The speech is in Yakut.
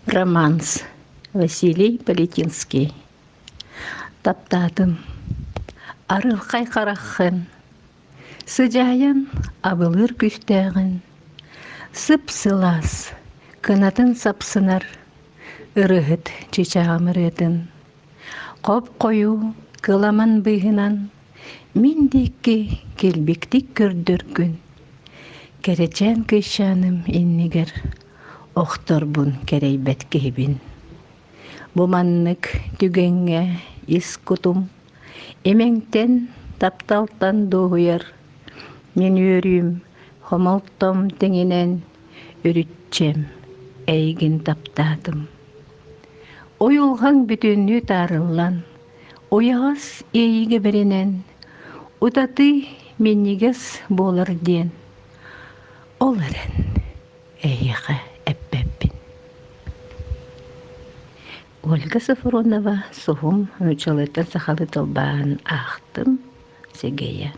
Романс Василий Полетинский Таптаатым арылхай хараххын Сыдьаайан абылыыр күүстээҕин Сып-сылаас кынатын сапсынар Ырыһыт чычааҕым ырыатын Хоп-хойуу кыламан быыһынан Мин диэки килбиктик көрдөргүн Кэрэчээн кыысчааным иннигэр Охторбун кэрэйбэт киһибин Бу маннык түгэҥҥэ ис кутум Имэҥтэн, тапталтан дуоһуйар Мин үөрүүм, хомолтом тэҥинэн Үрүччэм, эйигин таптаатым. Уйулҕаҥ бүтүннүү таарыллан, Уйаҕас иэйиигэ бэринэн, Утатыы минньигэс буолар диэн Ол эрэн эйиэхэ эппэппин. Ольга Софронова Суһум нууччалыыттан сахалыы тылбааһын аахтым, сэгэйэ.